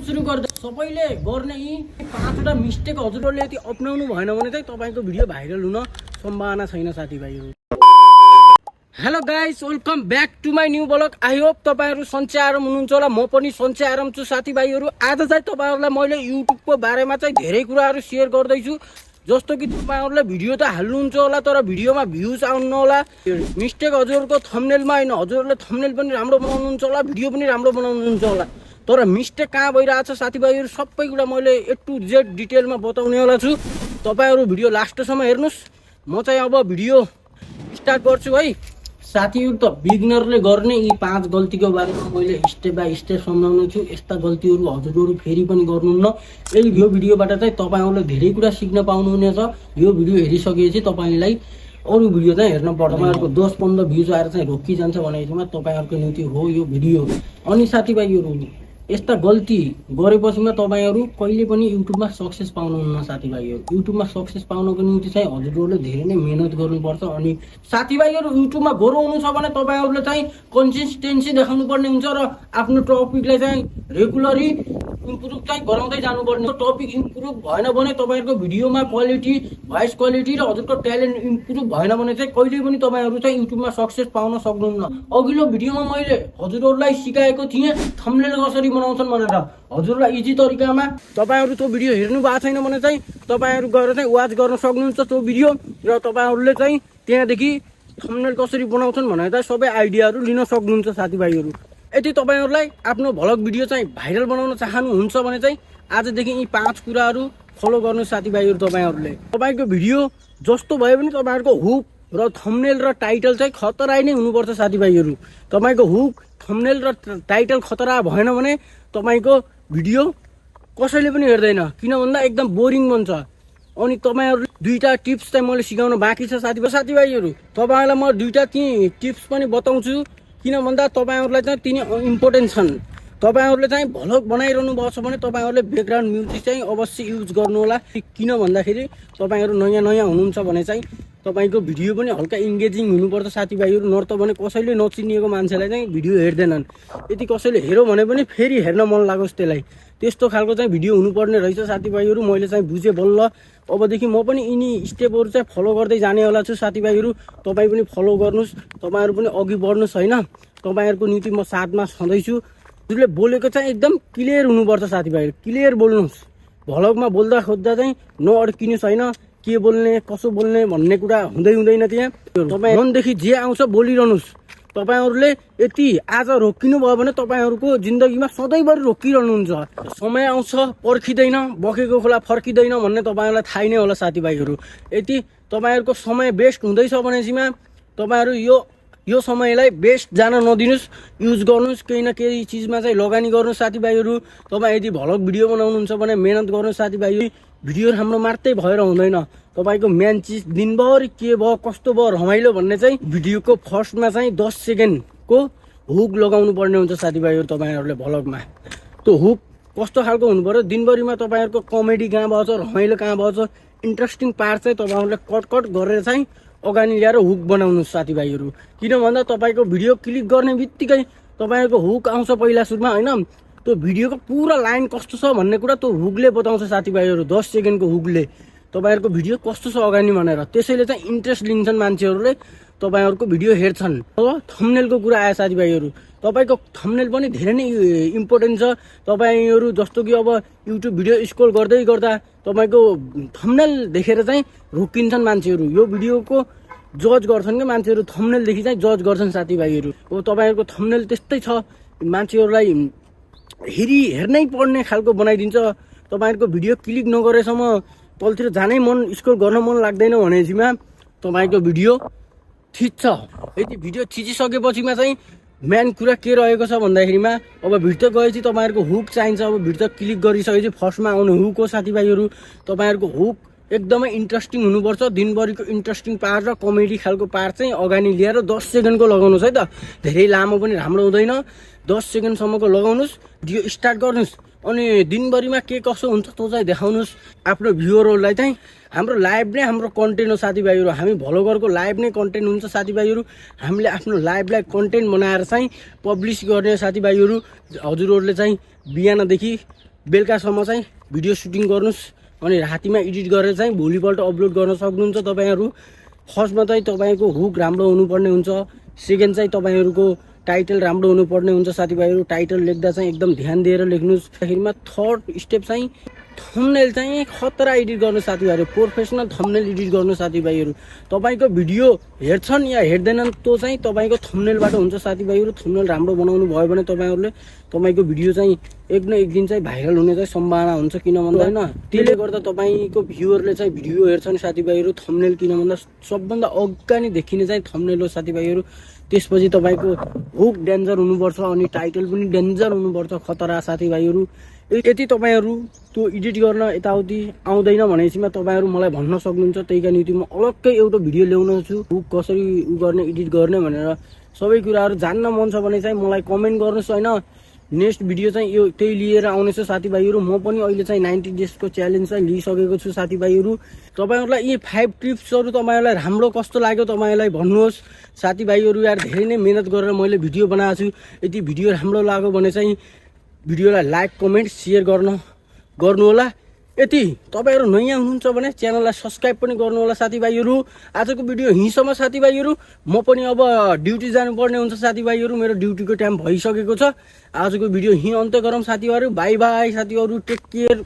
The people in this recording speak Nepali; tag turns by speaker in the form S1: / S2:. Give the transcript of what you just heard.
S1: सुरु गर्दा सबैले गर्ने यी 5वटा मिस्टेक हजुरहरूले यदि अपनाउनु भएन भने चाहिँ तपाईको भिडियो भाइरल हुन सम्भावना छैन साथीभाइहरु। Hello guys, welcome back to my new vlog. I hope तपाईहरु सन्चै आराम हुनुहुन्छ होला। म पनि सन्चै आराम छु साथीभाइहरु। आज चाहिँ तपाईहरुलाई मैले युट्युबको बारेमा चाहिँ धेरै कुराहरु शेयर गर्दै छु। जस्तो कि तपाईहरुले भिडियो त हाल्नुहुन्छ होला तर भिडियोमा भ्युज आउन्न होला। मिस्टेक हजुरहरुको थम्बनेलमा हैन, हजुरहरुले थम्बनेल पनि राम्रो बनाउनुहुन्छ होला, भिडियो पनि राम्रो बनाउनुहुन्छ होला, तर मिस्टेक कहाँ भइरहेछ साथीभाइहरु सबै कुरा मैले ए टु जेड डिटेलमा बताउने होला छु। तपाईहरु भिडियो लास्टसम्म हेर्नुस्। म चाहिँ अब भिडियो स्टार्ट गर्छु है। साथीहरु त बिगिनरले गर्ने यी 5 गल्तीको बारेमा मैले स्टेप बाइ स्टेप सम्झाउने छु। यस्ता गल्तीहरु हजुरहरु फेरि पनि गर्नुहुन्न। यो भिडियोबाट चाहिँ तपाईहरुले धेरै कुरा सिक्न पाउनुहुनेछ। यो भिडियो हेरिसकेपछि तपाईलाई अरु भिडियो चाहिँ हेर्न पर्दैन। तपाईहरुको 10-15 भ्युज आएर चाहिँ रोकिजान्छ भनेकोमा तपाईहरुको निम्ति हो यो भिडियो। अनि साथीभाइहरु यस्ता गल्ती गरेपछिमा तपाईहरु कहिले पनि युट्युबमा सक्सेस पाउनुहुन्न साथीभाइहरु। युट्युबमा सक्सेस पाउनको निम्ति चाहिँ हजुरहरुले धेरै नै मेहनत गर्नुपर्छ। अनि साथीभाइहरु युट्युबमा ग्रो हुनु छ भने तपाईहरुले चाहिँ कन्सिस्टेन्सी देखाउनु पर्ने हुन्छ र आफ्नो टपिकलाई चाहिँ रेगुलरली इम्प्रुभ चाहिँ गराउँदै जानुपर्ने। टपिक इम्प्रुभ भएन भने तपाईहरुको भिडियोमा क्वालिटी, भोइस क्वालिटी र हजुरको ट्यालेन्ट इम्प्रुभ भएन भने चाहिँ कहिले पनि तपाईहरु चाहिँ युट्युबमा सक्सेस पाउन सक्नुहुन्न। अघिल्लो भिडियोमा मैले हजुरहरुलाई सिकाएको थिएँ थम्बनेल कसरी बनाउँछन् भनेर। हजुरलाई इजी तरिकामा तपाईहरु त्यो भिडियो हेर्नु भएको छैन भने चाहिँ तपाईहरु गएर चाहिँ वाच गर्न सक्नुहुन्छ त्यो भिडियो र तपाईहरुले चाहिँ त्यहाँदेखि थम्बनेल कसरी बनाउँछन् भनेर चाहिँ सबै आइडियाहरु लिन सक्नुहुन्छ साथीभाइहरु। यदि तपाईहरुलाई आफ्नो भ्लग भिडियो चाहिँ भाइरल बनाउन चाहनुहुन्छ भने चाहिँ आजदेखि यी 5 कुराहरु फलो गर्नु साथीभाइहरु। तपाईहरुले तपाईको भिडियो जस्तो भए पनि तपाईहरुको हुक र थम्बनेल र टाइटल चाहिँ खतरा नै हुनुपर्छ साथीभाइहरु। तपाईको हुक, थम्बनेल र टाइटल खतरा भएन भने तपाईको भिडियो कसैले पनि हेर्दैन, किन भन्दा एकदम बोरिङ बन्छ। अनि तपाईहरुले दुईटा टिप्स चाहिँ मैले सिकाउन बाँकी छ साथीभाइहरु। तपाईहरुलाई म दुईटा टिप्स पनि बताउँछु, किन भन्दा तपाईहरुलाई चाहिँ तिनी इम्पोर्टेन्ट छन्। तपाईहरुले चाहिँ भ्लग बनाइरहनु भएको छ भने तपाईहरुले ब्याकग्राउन्ड म्युजिक चाहिँ अवश्य युज गर्नु होला। किन भन्दाखेरि तपाईहरु नयाँ नयाँ हुनुहुन्छ भने चाहिँ तपाईको भिडियो पनि हल्का इन्गेजिङ हुनुपर्छ साथीभाइहरु। नर्त भने कसैले नचिनिएको मान्छेलाई चाहिँ भिडियो हेर्दैनन्। यदि कसैले हेर्यो भने पनि फेरि हेर्न मन लागोस् त्यसलाई, त्यस्तो खालको चाहिँ भिडियो हुनुपर्ने रहेछ साथीभाइहरु। मैले चाहिँ बुझे बल्ल अबदेखि म पनि यिनी स्टेपहरु चाहिँ फलो गर्दै जाने होला छु साथीभाइहरु। तपाई पनि फलो गर्नुस्, तपाईहरु पनि अघि बढ्नुस् हैन। तपाईहरुको निम्ति म साथमा छँदैछु। हजुरले बोलेको चाहिँ एकदम क्लियर हुनुपर्छ साथीभाइहरु, क्लियर बोल्नुस्। भ्लगमा बोल्दा खोज्दा चाहिँ नअड्किनुस् हैन। के बोल्ने कसो बोल्ने भन्ने कुरा हुँदैन त्यहाँ। तपाई मनदेखि जे आउँछ बोलिरहनुस्। तपाईहरुले यति आज रोकिनु भयो भने तपाईहरुको जिन्दगीमा सधैँभरि रोकिरहनुहुन्छ। समय आउँछ पर्खिदैन, बगेको खोला फर्किदैन भन्ने तपाईहरुलाई थाहा नै होला साथीभाइहरु। यदि तपाईहरुको समय वेस्ट हुँदैछ भनेसीमा तपाईहरु यो समयलाई वेस्ट जान नदिनुस्, युज गर्नुस्। केही न केही चिजमा चाहिँ लगानी गर्नुस् साथीभाइहरु। तपाई यदि भ्लग भिडियो बनाउनुहुन्छ भने मेहनत गर्नुस् साथीभाइहरु। भिडियो राम्रो मात्रै भएर हुँदैन, तपाईको मेन चिज दिनभरि के भयो कस्तो भयो रमाइलो भन्ने चाहिँ भिडियोको फर्स्टमा चाहिँ 10 सेकेन्डको हुक लगाउनु पर्ने हुन्छ साथीभाइहरु। तपाईहरुले भ्लगमा त्यो हुक कस्तो खालको हुनु पर्यो, दिनभरिमा तपाईहरुको कमेडी कहाँ भएछ, रमाइलो कहाँ भएछ, इन्ट्रेस्टिङ पार्ट चाहिँ तपाईहरुले कट गरेर चाहिँ अगाडि ल्याएर हुक बनाउनु साथीभाइहरु। किन भन्दा तपाईको भिडियो क्लिक गर्ने बित्तिकै तपाईको हुक आउँछ पहिला सुरुमा हैन। त्यो भिडियोको पुरा लाइन कस्तो छ भन्ने कुरा त्यो हुकले बताउँछ साथीभाइहरु। 10 सेकेन्डको हुकले तपाईहरुको भिडियो कस्तो छ अगाडि भनेर, त्यसैले चाहिँ इन्ट्रेस्ट लिन्छन् मान्छेहरुले, तपाईहरुको भिडियो हेर्छन्। अब थम्बनेलको कुरा आयो साथीभाइहरु। तपाईको थम्बनेल पनि धेरै नै इम्पोर्टेन्ट छ। तपाईहरु जस्तो कि अब युट्युब भिडियो स्क्रोल गर्दै गर्दा तपाईको थम्बनेल देखेर चाहिँ रोकिन्छन् मान्छेहरु। यो भिडियोको जज गर्छन् के मान्छेहरु, थम्बनेल देखि चाहिँ जज गर्छन् साथीभाइहरु। अब तपाईहरुको थम्बनेल त्यस्तै छ, मान्छेहरुलाई हेर्नै पर्ने खालको बनाइदिन्छ। तपाईहरुको भिडियो क्लिक नगरेसम्म तलतिर जानै स्क्रोल गर्न मन लाग्दैन भनेसीमा तपाईको भिडियो थिच्छ। यदि भिडियो थिचिसकेपछिमा चाहिँ मेन कुरा के रहेको छ भन्दाखेरिमा अब भिडियो गएपछि तपाईहरुको हुक चाहिन्छ। अब भिडियो क्लिक गरिसकेपछि फर्स्टमा आउने हुक हो साथीभाइहरु। तपाईहरुको हुक एकदमै इन्ट्रेस्टिङ हुनुपर्छ। दिनभरिको इन्ट्रेस्टिङ पार्ट र कमेडी खालको पार्ट चाहिँ अगाडि ल्याएर 10 सेकेन्डको लगाउनुस् है त। धेरै लामो पनि राम्रो हुँदैन, 10 सेकेन्डसम्मको लगाउनुस्, भिडियो स्टार्ट गर्नुस्। अनि दिनभरिमा के कसो हुन्छ त्यो चाहिँ देखाउनुस् आफ्नो भ्युअरहरुलाई। चाहिँ हाम्रो लाइभ नै हाम्रो कन्टेन्ट हो साथीभाइहरु। हामी भ्लगरको लाइभ नै कन्टेन्ट हुन्छ साथीभाइहरु। हामीले आफ्नो लाइभलाई कन्टेन्ट बनाएर चाहिँ पब्लिस गर्ने साथीभाइहरु। हजुरहरुले चाहिँ बिहानदेखि बेलुकासम्म चाहिँ भिडियो सुटिङ गर्नुहोस् अनि रातिमा एडिट गरेर चाहिँ भोलिपल्ट अपलोड गर्न सक्नुहुन्छ तपाईँहरू। फर्स्टमा चाहिँ तपाईँको हुक राम्रो हुनुपर्ने हुन्छ, सेकेन्ड चाहिँ तपाईँहरूको टाइटल राम्रो हुनुपर्ने हुन्छ साथीभाइहरू। टाइटल लेख्दा चाहिँ एकदम ध्यान दिएर लेख्नुहोस्। आखिरमा थर्ड स्टेप चाहिँ थम्बनेल चाहिँ खतरा एडिट गर्नु साथीभाइहरू, प्रोफेसनल थम्बनेल एडिट गर्नु साथीभाइहरू। तपाईँको भिडियो हेर्छन् या हेर्दैनन् त्यो चाहिँ तपाईँको थम्बनेलबाट हुन्छ साथीभाइहरू। थम्बनेल राम्रो बनाउनु भयो भने तपाईँहरूले तपाईँको भिडियो चाहिँ एक न एक दिन चाहिँ भाइरल हुने चाहिँ सम्भावना हुन्छ, किन भन्दा होइन त्यसले गर्दा तपाईँको भ्युअरले चाहिँ भिडियो हेर्छन् साथीभाइहरू। थम्बनेल किन भन्दा सबभन्दा अगाडि देखिने चाहिँ थम्बनेल हो साथीभाइहरू। त्यसपछि तपाईँको हुक डेन्जर हुनुपर्छ अनि टाइटल पनि डेन्जर हुनुपर्छ, खतरा साथीभाइहरू। यदि तपाईँहरू त्यो एडिट गर्न यताउति आउँदैन भनेपछि तपाईँहरू मलाई भन्न सक्नुहुन्छ, त्यहीका निम्ति म अलग्गै एउटा भिडियो ल्याउनु छु हुक कसरी गर्ने एडिट गर्ने भनेर। सबै कुराहरू जान्न मन छ भने चाहिँ मलाई कमेन्ट गर्नुहोस् होइन। नेक्स्ट भिडियो चाहिँ यो त्यही लिएर आउनेछ साथीभाइहरू। म पनि अहिले चाहिँ 90 डेजको च्यालेन्ज चाहिँ लिइसकेको छु साथीभाइहरू। तपाईँहरूलाई यी 5 टिप्सहरू तपाईँहरूलाई राम्रो कस्तो लाग्यो तपाईँलाई भन्नुहोस् साथीभाइहरू। यार धेरै नै मेहनत गरेर मैले भिडियो बनाएको छु। यदि भिडियो राम्रो लाग्यो भने चाहिँ भिडियोलाई लाइक कमेन्ट सेयर गर्नु होला। यदि तपाईँहरू नयाँ हुनुहुन्छ भने च्यानललाई सब्सक्राइब पनि गर्नु होला साथीभाइहरू। आजको भिडियो यहीँसम्म साथीभाइहरू। म पनि अब ड्युटी जानुपर्ने हुन्छ साथीभाइहरू, मेरो ड्युटीको टाइम भइसकेको छ। आजको भिडियो यहीँ अन्त्य गरौँ साथीभाइहरू। बाई बाई साथीहरू, टेक केयर।